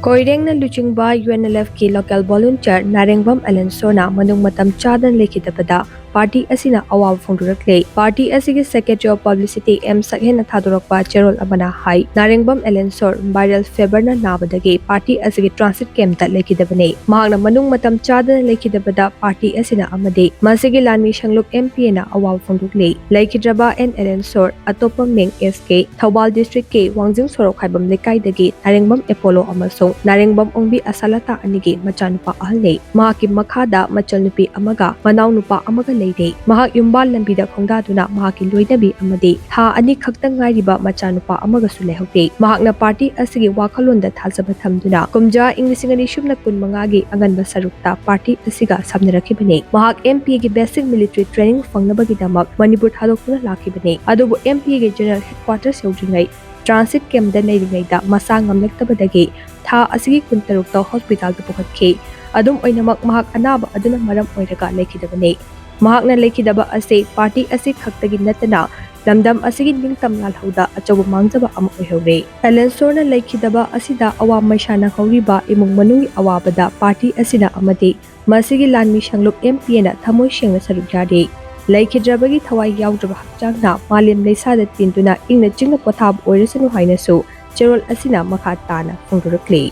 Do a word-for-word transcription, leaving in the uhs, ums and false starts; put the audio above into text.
ꯀꯣꯏꯔꯦꯡꯅ ꯂꯨꯆꯤꯡꯕ UNLFꯀꯤ local volunteer ꯅꯥꯔꯦꯡꯕꯝ ꯑꯦꯂꯦꯟꯁꯣꯔꯅ ꯃꯅꯨꯡ ꯃꯇꯝ ꯆꯥꯗꯅ ꯂꯩꯈꯤꯗꯕꯗ party ꯑꯁꯤꯅ ꯑꯋꯥꯕ ꯐꯣꯡꯗꯣꯔꯛꯂꯦ꯫ Party ꯑꯁꯤꯒꯤ Secretary of Publicity M ꯁꯛꯍꯦꯟꯅ ꯊꯥꯗꯣꯔꯛꯄ ꯆꯦꯔꯣꯜ ꯑꯃꯅ ꯍꯥꯏ, ꯅꯥꯔꯦꯡꯕꯝ ꯑꯦꯂꯦꯟꯁꯣꯔ viral feverꯅ ꯅꯥꯕꯗꯒꯤ party ꯑꯁꯤꯒꯤ transit campꯇ ꯂꯩꯈꯤꯗꯕꯅꯤ꯫ ꯃꯍꯥꯛꯅ ꯃꯅꯨꯡ ꯃꯇꯝ ꯆꯥꯗꯅ ꯂꯩꯈꯤꯗꯕꯗ party ꯑꯁꯤꯅ ꯑꯃꯗꯤ ꯃꯁꯤꯒꯤ ꯂꯥꯟꯃꯤ ꯁꯪꯂꯨꯞ MPAꯅ ꯑꯋꯥꯕ ꯐꯣꯡꯗꯣꯛꯂꯤ꯫ ꯂꯩꯈꯤꯗ꯭ꯔꯕ N ꯑꯦꯂꯦꯟꯁꯣꯔ, ꯑꯇꯣꯞꯄ ꯃꯤꯡ SK, ꯊꯧꯕꯥꯜ districtꯀꯤ ꯋꯥꯡꯖꯤꯡ ꯁꯣꯔꯣꯛ ꯈꯥꯏꯕꯝ ꯂꯩꯀꯥꯏꯗꯒꯤ ꯅꯥꯔꯦꯡꯕꯝ ꯑꯦꯄꯣꯂꯣ ꯑꯃꯁꯨꯡ ꯅꯥꯔꯦꯡꯕꯝ ꯑꯣꯡꯕꯤ ꯑꯁꯥꯂꯇꯥ ꯑꯅꯤꯒꯤ ꯃꯆꯥꯅꯨꯄꯥ ꯑꯍꯜꯅꯤ꯫ ꯃꯍꯥꯛꯀꯤ ꯃꯈꯥꯗ ꯃꯆꯜꯅꯨꯄꯤ ꯑꯃꯒ ꯃꯅꯥꯎꯅꯨꯄꯥ ꯑꯃꯒ ꯂꯩꯔꯤ꯫ ꯃꯍꯥꯛ ꯌꯨꯝꯕꯥꯜ ꯂꯝꯕꯤꯗ ꯈꯣꯡꯗꯥꯗꯨꯅ ꯃꯍꯥꯛꯀꯤ ꯂꯣꯏꯅꯕꯤ ꯑꯃꯗꯤ ꯊꯥ ꯑꯅꯤ ꯈꯛꯇ ꯉꯥꯏꯔꯤꯕ ꯃꯆꯥꯅꯨꯄꯥ ꯑꯃꯒꯁꯨ ꯂꯩꯍꯧꯗꯦ꯫ ꯃꯍꯥꯛꯅ party ꯑꯁꯤꯒꯤ ꯋꯥꯈꯜꯂꯣꯟꯗ ꯊꯥꯖꯕ ꯊꯝꯗꯨꯅ ꯀꯨꯝꯖꯥ ꯏꯪ ꯂꯤꯁꯤꯡ ꯑꯅꯤ ꯁꯨꯞꯅ ꯀꯨꯟ ꯃꯉꯥꯒꯤ ꯑꯉꯟꯕ ꯁꯔꯨꯛꯇ party ꯑꯁꯤꯒ ꯁꯝꯅꯔꯛꯈꯤꯕꯅꯤ꯫ ꯃꯍꯥꯛ MPAꯒꯤ basic military training ꯐꯪꯅꯕꯒꯤꯗꯃꯛ ꯃꯅꯤꯄꯨꯔ ꯊꯥꯗꯣꯛꯇꯨꯅ ꯂꯥꯛꯈꯤꯕꯅꯤ꯫ ꯑꯗꯨꯕꯨ MPAꯒꯤ general headquarters ꯌꯧꯗ꯭ꯔꯤꯉꯩ transit campꯗ ꯂꯩꯔꯤꯉꯩꯗ ꯃꯁꯥ ꯉꯝꯂꯛꯇꯕꯗꯒꯤ ꯊꯥ ꯑꯁꯤꯒꯤ ꯀꯨꯟꯇꯔꯨꯛꯇ hospitalꯗ ꯄꯨꯈꯠꯈꯤ꯫ ꯑꯗꯨꯝ ꯑꯣꯏꯅꯃꯛ, ꯃꯍꯥꯛ ꯑꯅꯥꯕ ꯑꯗꯨꯅ ꯃꯔꯝ ꯑꯣꯏꯔꯒ ꯂꯩꯈꯤꯗꯕꯅꯤ꯫ ꯃꯍꯥꯛꯅ ꯂꯩꯈꯤꯗꯕ ꯑꯁꯤ party ꯑꯁꯤ ꯈꯛꯇꯒꯤ ꯅꯠꯇꯅ ꯂꯝꯗꯝ ꯑꯁꯤꯒꯤ ꯅꯤꯡꯇꯝ ꯂꯥꯜꯍꯧꯗ ꯑꯆꯧꯕ ꯃꯥꯡꯖꯕ ꯑꯃ ꯑꯣꯏꯍꯧꯔꯦ꯫ ꯑꯦꯂꯦꯟꯁꯣꯔꯅ ꯂꯩꯈꯤꯗꯕ ꯑꯁꯤꯗ ꯑꯋꯥ ꯃꯩꯁꯥ ꯅꯪꯍꯧꯔꯤꯕ ꯏꯃꯨꯡ ꯃꯅꯨꯡꯒꯤ ꯑꯋꯥꯕꯗ party ꯑꯁꯤꯅ ꯑꯃꯗꯤ ꯃꯁꯤꯒꯤ ꯂꯥꯟꯃꯤ ꯁꯪꯂꯨꯞ MPAꯅ ꯊꯃꯣꯏ ꯁꯦꯡꯅ ꯁꯔꯨꯛ ꯌꯥꯔꯤ꯫ ꯂꯩꯈꯤꯗ꯭ꯔꯕꯒꯤ ꯊꯋꯥꯏ ꯌꯥꯎꯗ꯭ꯔꯕ ꯍꯛꯆꯥꯡꯅ ꯃꯥꯂꯦꯝ ꯂꯩꯁꯥꯗ ꯇꯤꯟꯗꯨꯅ ꯏꯪꯅ ꯆꯤꯛꯅ ꯄꯣꯊꯥꯕ ꯑꯣꯏꯔꯁꯅꯨ ꯍꯥꯏꯅꯁꯨ ꯆꯦꯔꯣꯜ ꯑꯁꯤꯅ ꯃꯈꯥ ꯇꯥꯅ ꯐꯣꯡꯗꯣꯔꯛꯂꯤ꯫